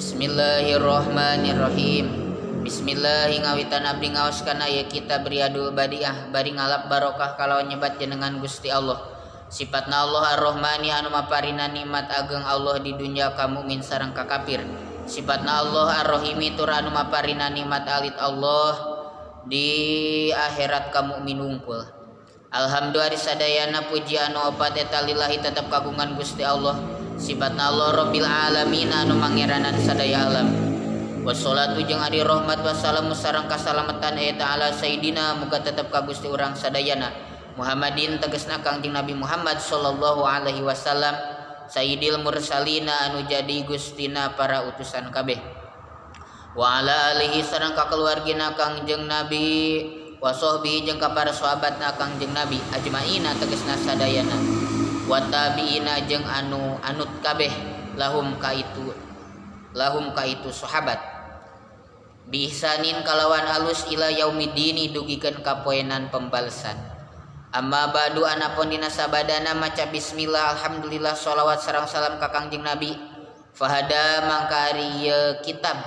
Bismillahirrahmanirrahim. Bismillah ngawitan abdi ngaos kana ieu kitab Riyadul Badiah bari ngalap barokah kalawan nyebat jenengan Gusti Allah. Sifatna Allah Ar-Rahmani anu maparina nikmat ageng Allah di dunya ka mukmin sareng ka kafir. Sifatna Allah Ar-Rahimi tur anu maparina nikmat alit Allah di akhirat ka mukmin wungkul. Alhamdulillah sadayana puji anu opat eta lillahi tetep kagungan Gusti Allah. Sifatna Allah Rabbil alamin anu mangeranan sadaya alam. Wassalatu jeung ari rahmat wassalamu sareng kasalamatan eta ala sayidina muga tetep ka Gusti urang sadayana Muhammadin tegasna Kangjeng Nabi Muhammad sallallahu alaihi wasallam sayyidil mursalina anu jadi gustina para utusan kabeh. Wa ala alihi sareng ka keluargina Kangjeng Nabi wa sahbihi jeung ka para sahabatna Kangjeng Nabi ajmaina tegasna sadayana wa tabiina jeung anu anut kabeh lahum ka itu sahabat biihsanin kalawan alus ila yaumiddini dugikeun ka poenan pembalesan. Amma ba'du anapun dina sabadana maca bismillah alhamdulillah sholawat sareng salam ka Kangjeng Nabi fahada mangka ari ieu kitab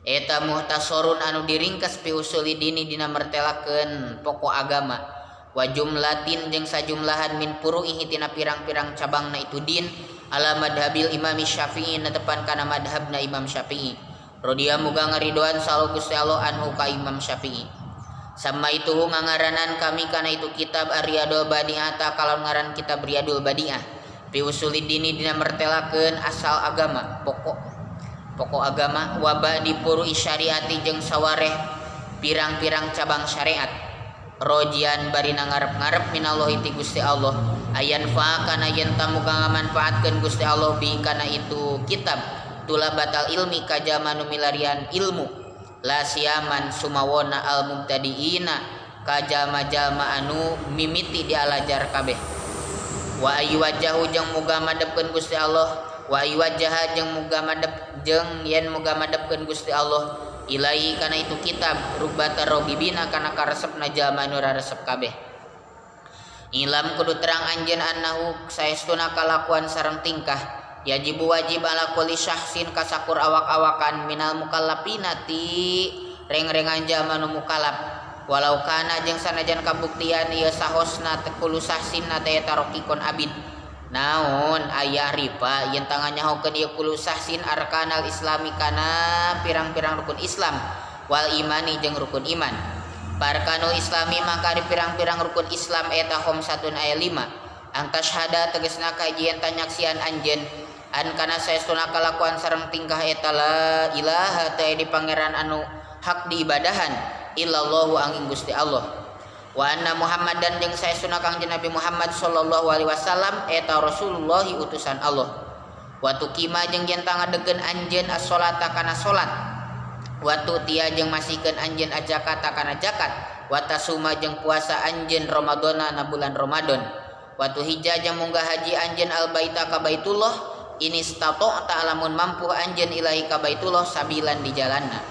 eta muhtasorun anu diringkes fi usuli dini dina mertelakeun pokok agama wa jumlatin jeung sajumlahan min furu'ihi tina pirang-pirang cabangna itu din ala madhabil Imam Syafi'i netepan kana madhabna Imam Syafi'i rodiya muga ngaridoan salu Gusti Allah anhu ka Imam Syafi'i. Sama itu ngangaranan kami kana itu kitab Ar-Riyadul Badi'ah ta kalawan ngaran kitab Riyadul Badi'ah fi usulid dini dina mertelakeun asal agama pokok pokok agama wa ba'di furu'i syariati jeung sawareh pirang-pirang cabang syariat rojian bari ngarep-ngarep minallahi ti Gusti Allah ayan fa kana yen tamu ngamanfaatkeun Gusti Allah bi kana itu kitab tulabatal ilmi ka jalma nu milarian ilmu la siaman sumawona al mubtadiina ka jalma-jalma anu mimiti dialajar kabeh. Wa ayyuwajjahu jeung muga madepkeun Gusti Allah wa ayyuwajjaha jeung muga madep jeung yen muga madepkeun Gusti Allah ilahi kana itu kitab rubbata rogibina kana karesepna jalma nu raresep kabeh. Ilam kudu terang anjeun annahu saestuna kalakuan sareng tingkah yajibu wajib ala kulli syahsin kasakur awak-awakan minal mukallafina ti reng-rengan jalma nu mukallaf walau kana jeung sanajan kabuktian ieu sahosna kullu sahsin teh eta rokikon abid naon aya ripa yen tangan nyahokeun ieu kullu sahsin arkanal islami kana pirang-pirang rukun Islam wal imani jeung rukun iman. Parkanul islami maka di pirang-pirang rukun Islam eta khamsatun aya 5 angtasyhada tegasna kajian tanyaksian anjeun an kana saestuna kalakuan sareng tingkah eta la ilaha teu di pangeran anu hak diibadahan illallahu angin Gusti Allah wa anna Muhammadan jeung saestuna Kangjeng Nabi Muhammad sallallahu alaihi wasallam eta Rasulullah utusan Allah. Wa tuqima jeung yen tangadegeun anjeun as-salata kana salat wa tu'tiya jeung masihkeun anjeun az-zakata kana zakat wa tasuma jeung puasa anjeun Ramadana na bulan Ramadan wa tuhijja jeung munggah haji anjeun al-baita ka Baitullah ini stata'ta lamun mampu anjeun ilahi ka Baitullah sabilan di jalanna.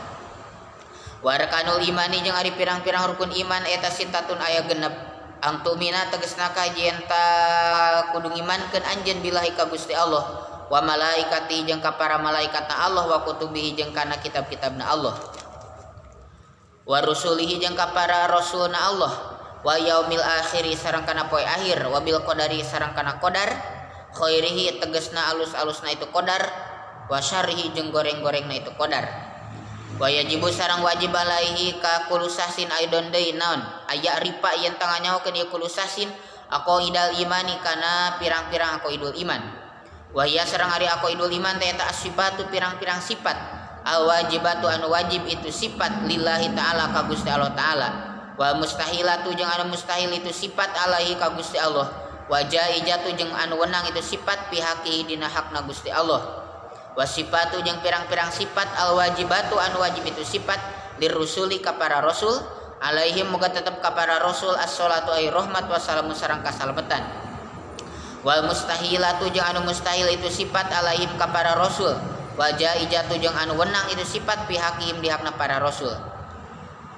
Wa arkanul imani jeung ari pirang-pirang rukun iman eta sitatun aya genep ang tu'mina tegasna ka yen ta kudu ngimankeun anjeun billahi ka Gusti Allah wa malaikati jeung ka para malaikatna Allah wa kutubihi jeung kana kitab-kitabna Allah wa rusulihi jeung ka para rasulna Allah wa yaumil akhiri sareng kana poe akhir wa bil qadari sareng kana qadar khairihi tegasna alus-alusna itu qadar wa syarrihi jeung goreng-gorengna itu qadar. Wa yajibu sareng wajib alaihi ka kullu sahsin aidon deui naon aya ripa yen tanganyahokeun ieu kullu sahsin aqaidal imani kana pirang-pirang aqaidul iman. Wa hiya sareng ari aqaidul iman teh eta asifatu pirang-pirang sifat al wajibatu anu wajib itu sifat lillahi ta'ala ka Gusti Allah ta'ala wa mustahilatu jeung anu mustahil itu sifat alaihi ka Gusti Allah wa jaizatu jeung anu wenang itu sifat pihaki dina hakna Gusti Allah wa sifatu jeung pirang-pirang sifat al wajibatu anu wajib itu sifat lirrusuli ka para rasul alaihim muga tetep ka para rasul as-salatu ay rahmat wa salamu sareng kasalamatan wal mustahilatu jeung anu mustahil itu sifat alaihim ka para rasul wa jaizatu jeung anu wenang itu sifat pihakihim di hakna para rasul.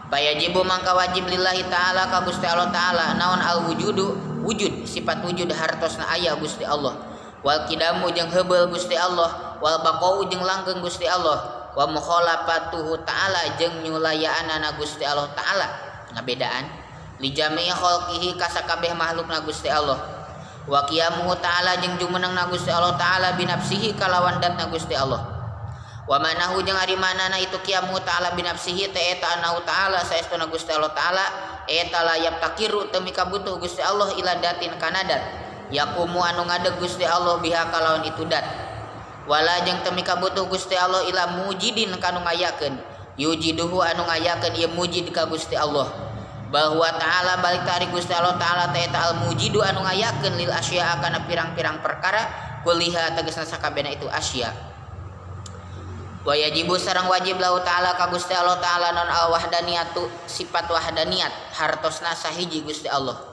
Bayajibu mangka wajib lillahi ta'ala ka Gusti Allah ta'ala naon al wujudu wujud sifat wujud hartosna aya Gusti Allah Wal kidamu jeung heubeul Gusti Allah wal baqau jeung langgeng Gusti Allah wa mukhalafatuhu ta'ala jeung nyulayaanana Gusti Allah ta'ala ngabedaan li jami'i khalqihi ka sakabeh makhlukna Gusti Allah wa qiyamuhu ta'ala jeung jumenengna Gusti Allah ta'ala binafsihi kalawan datna Gusti Allah wa manahu jeung ari manana itu qiyamuhu ta'ala binafsihi teh eta anahu ta'ala saestuna Gusti Allah ta'ala eta la yaftakiru teu mikabutuh Gusti Allah ila datin kana dat yaqumu anu ngadeg Gusti Allah biha kalawan itu dat wala jeung teu mikabutuh Gusti Allah ila mujidin kanu ngayakeun yujiduhu anu ngayakeun ieu mujid ka Gusti Allah bahwa ta'ala balik tari Gusti Allah ta'ala teh eta al mujidu anu ngayakeun lil asya kana pirang-pirang perkara kuliha tegasna sakabehna itu asya wa yajibu sareng wajib lahu ta'ala ka Gusti Allah ta'ala non al wahdaniyatu sifat wahdaniyat hartosna sahiji Gusti Allah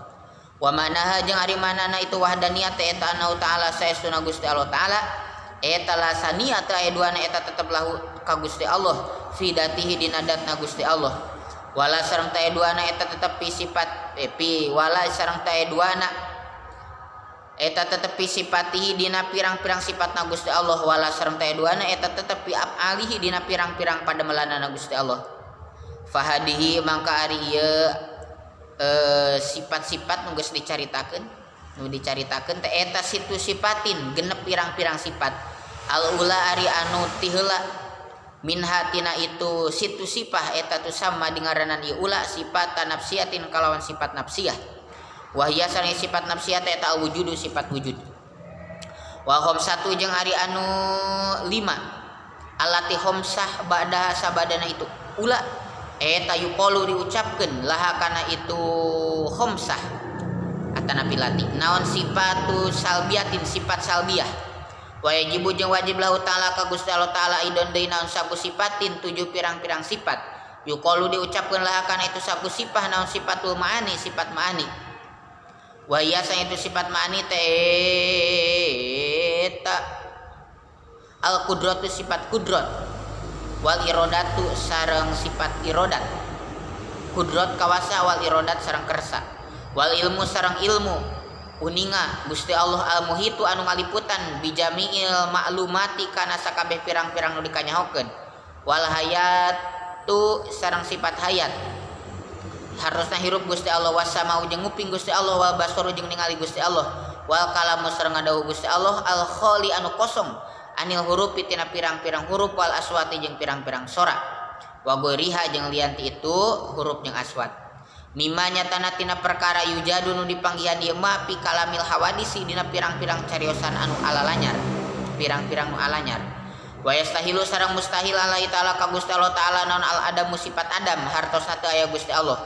wa manaha jeung ari manana itu wahdaniyat teh eta anahu ta'ala saestuna Gusti Allah ta'ala eta lasania teh aya duana eta tetep lahu ka Gusti Allah fi datihi dina datna Gusti Allah wala sareng teh duana eta tetep pi sifat pi wala sareng teh duana eta tetep pi sifatihi dina pirang-pirang sifatna Gusti Allah wala sareng teh duana eta tetep pi afalihi dina pirang-pirang pademelanana Gusti Allah fahadihi mangka ari ieu sifat-sifat nu geus dicaritakeun nu dicaritakeun teh eta situ sifatin genep pirang-pirang sifat al ula ari anu ti heula minha tina itu situ sifah eta tu sama dingaranan ieu ula sifat nafsiatin kalawan sifat nafsiyah wahya sareng sifat nafsiyah teh eta al wujudu sifat wujud wa khamsatu jeung ari anu lima allati khamsah ba'daha sabadana itu ula eta yuqalu diucapkeun laha kana itu khamsah atanapi lati naon sifatu salbiatin sifat salbiah wa yajibu jeung wajib lahu ta'ala ka Gusti Allah ta'ala idon deui naon sabu sifatin tujuh pirang-pirang sifat yuqalu diucapkeun laha kana itu sabu sifah naon sifatul ma'ani sifat ma'ani wa hiya itu sifat ma'ani teh eta al qudratu sifat kudrat wal irodatu sareng sifat irodat kudrat kawasa wal irodat sareng kersa wal ilmu sareng ilmu uninga Gusti Allah al muhitu anu ngaliputan bijamiil maklumati kana sakabeh pirang-pirang nu dikanyahokeun wal hayatu sareng sifat hayat harusna hirup Gusti Allah wasamau jeung nguping Gusti Allah wal basaru jeung ningali Gusti Allah wal kalamu sareng ngadawuh Gusti Allah al khali anu kosong anil hurufi tina pirang-pirang huruf wal aswati jeung pirang-pirang sora wa ghairiha jeung lian ti itu huruf jeung aswat mimma nyatana tina perkara yujadu nu dipanggihan ieu ma fi kalamil hawadisi dina pirang-pirang cariosan anu alalanyar pirang-pirang nu alanyar wa yastahilu sareng mustahil alaihi ta'ala ka Gusti Allah ta'ala naon al adamu sifat adam hartosna teu aya Gusti Allah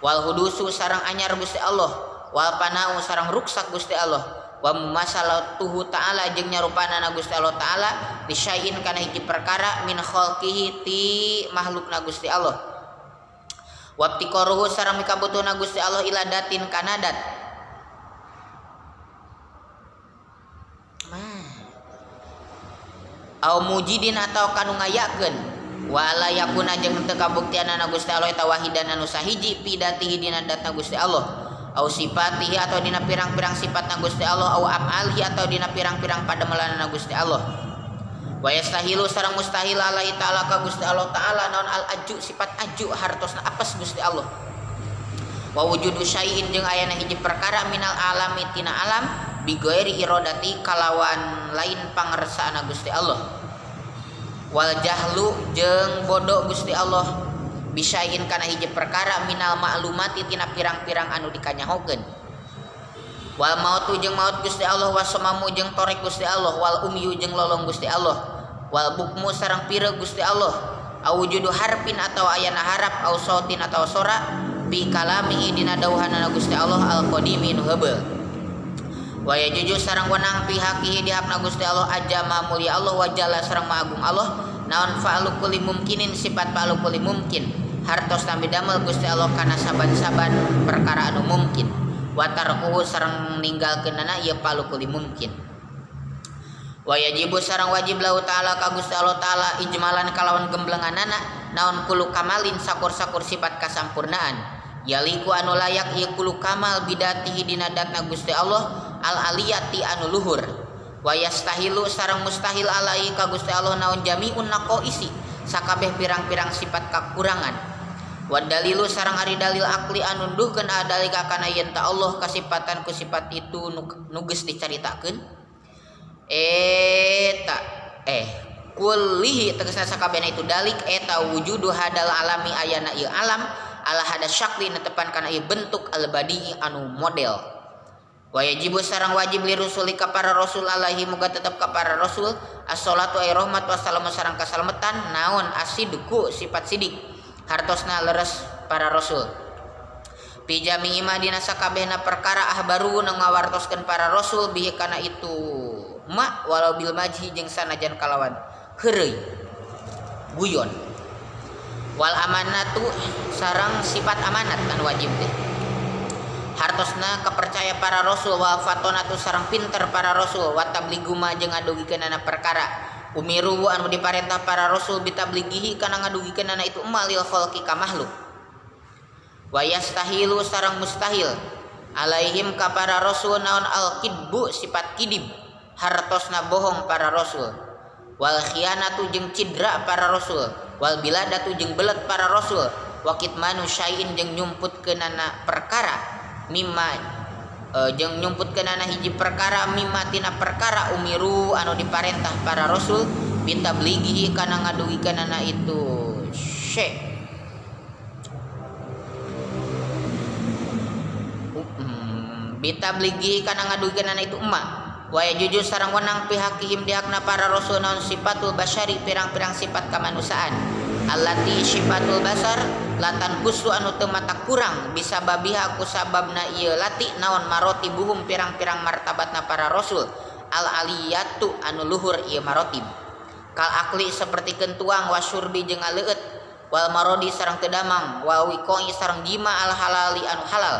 wal hudusu sareng anyar Gusti Allah wal panau sareng ruksak Gusti Allah wa masalatuhu ta'ala jeung nyarupanana Gusti Allah ta'ala disyai'in kana hiji perkara min khalqihi ti makhlukna Gusti Allah wabtikaruhu sareng mikabutuhna Gusti Allah ila datin kana dat au mujidin atau kanu ngayakeun wa la yakuna jeung teu kabuktianana Gusti Allah eta wahidan anu sahiji fi datihi dina datna Gusti Allah au sifatihi atau dina pirang-pirang sifatna Gusti Allah au af'alihi atau dina pirang-pirang pademelanana Gusti Allah wa yastahilu sareng mustahil alaihi ta'ala ka Gusti Allah ta'ala naon al aju sifat aju hartosna apes Gusti Allah wa wujudu syai'in jeung ayana hiji perkara minal alami tina alam bi ghairi iradati kalawan lain pangersaana Gusti Allah wal jahlu jeung bodoh Gusti Allah bisain kana hiji perkara minal maklumati tina pirang-pirang anu dikanyahokeun wal mautu jeung maut Gusti Allah wasamamu jeung torek Gusti Allah wal umyu jeung lolong Gusti Allah wal bukmu sareng pire Gusti Allah au wujudu harfin atau ayana harap au sautin atau sora bi kalamihi dina dawuhanana Gusti Allah al qadimi nu heubeul wa yajuju sareng wenang pihakihi di hakna Gusti Allah ajama mulia Allah wa jalla sareng maagung Allah naon fa'lu kulli mumkinin sifat fa'lu kulli mumkin hartos nami damel Gusti Allah kana saban-saban perkara anu mungkin wa tarkuhu sareng ninggalkeunana ieu fa'lu kulli mumkin wa yajibu sareng wajib lahu ta'ala ka Gusti Allah ta'ala ijmalan kalawan gemblenganana naon kulu kamalin sakur-sakur sifat kasampurnaan yaliku anu layak ieu kulu kamal bidatihi dina datna Gusti Allah al aliyati anu luhur Wa yastahilu sareng mustahil alaihi ka Gusti Allah naon jami'un naqaisi sakabeh pirang-pirang sifat kakurangan. Wa dalilu sareng ari dalil akli anu nunduhkeun adalika kana yen ta Allah kasipatan ku sifat itu nu geus dicaritakeun eta kullihi tegasna sakabehna itu dalik eta wujudu hadal alami ayana ieu alam ala hada syakli netepan kana ieu bentuk al-badi anu model. Wa yajibu sareng wajib li rusuli ka para rasul alaihi muga tetep ka para rasul as-salatu ay rahmat wassalamu sareng kasalametan naon asidku sifat sidik hartosna leres para rasul. Fi jami'i ma dina sakabehna perkara ahbaru nu ngawartoskeun para rasul bihi kana itu ma walau bil majhi jeung sanajan kalawan heureuy guyon. Wal amanatu sareng sifat amanat anu wajib teh hartosna kepercaya para rasul wal fatonatu sareng pinter para rasul wa tablighu ma jeung ngadugikeunana perkara umiru anu diparentah para rasul bitablighihi kana ngadugikeunana itu malil khalqi ka makhluk. Wa yastahilu sareng mustahil alaihim ka para rasul naon al kidbu sifat kidib hartosna bohong para rasul wal khianatu jeung cidra para rasul wal biladatu jeung belet para rasul wa kitmanu syai'in jeung nyumputkeunana perkara mimma jeung nyumputkeunana hiji perkara mimma tina perkara umiru anu diparentah para rasul bitablighihi kana ngadugikeunana itu syai' bitablighihi kana ngadugikeunana itu emak. Wa yajuju sareng wenang pihakihim dihakna para rasul naon sifatul basyari pirang-pirang sifat kamanusiaan allati sifatul basar latan kusu anu teu mata kurang bisa babiha ku sababna ieu lati naon marotibuhum pirang-pirang martabatna para rasul al aliyatu anu luhur ieu marotib kal akli seperti kentuang wasyurbi jeung ngaleueut wal marodi sareng teu damang wal wiqoi sareng jima al halali anu halal.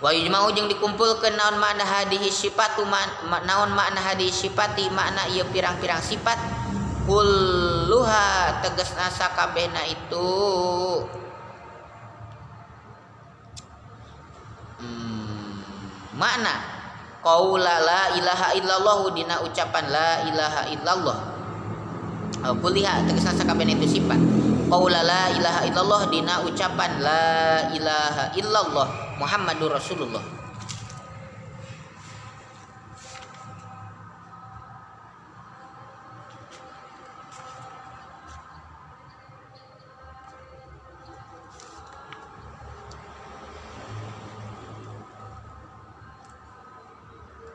Wa yujma'u jeung dikumpulkeun naon makna hadihi sifatu naon makna hadihi sifati makna ieu pirang-pirang sifat kulluha tegasna sakabehna itu makna qaula la ilaha illallah dina ucapan la ilaha illallah kulliha tegasna sakabehna itu sifat qaula la ilaha illallah dina ucapan la ilaha illallah Muhammadur Rasulullah.